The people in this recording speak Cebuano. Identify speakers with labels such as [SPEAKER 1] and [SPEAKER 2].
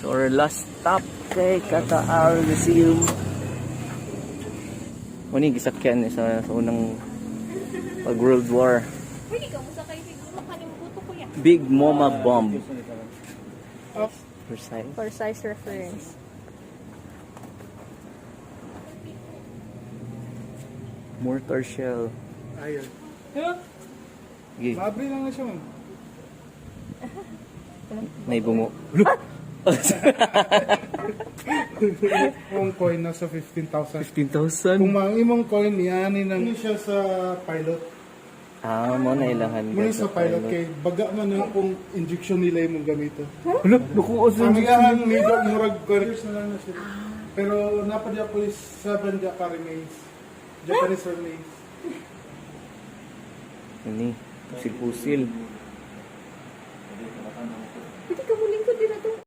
[SPEAKER 1] So our last stop kay Kataal Museum. Muna yung gisakyan sa unang pag World War.
[SPEAKER 2] Pwede ka mo sa kay siguro kalimbuto ko yan.
[SPEAKER 1] Big Moma Bomb. Precise.
[SPEAKER 2] For size reference.
[SPEAKER 1] Mortar shell.
[SPEAKER 3] Ayun.
[SPEAKER 1] Okay.
[SPEAKER 3] Maabri lang na siya, ma'am.
[SPEAKER 1] May bungo.
[SPEAKER 3] Kung coin nasa 15,000.
[SPEAKER 1] 15,000?
[SPEAKER 3] Kung ang imong coin niya ni nang siya sa pilot.
[SPEAKER 1] Ah, mo na ilahan
[SPEAKER 3] Muna sa pilot kay baga man na kung injection nila imong gamito.
[SPEAKER 1] Hala, nakuha sa
[SPEAKER 3] Ang iyahang needle murag years na lang na sila. Pero napadya po is 7 ka remains. Japanese remains.
[SPEAKER 1] Ini, pusil-pusil.
[SPEAKER 2] Pwede ka muling ko din na to.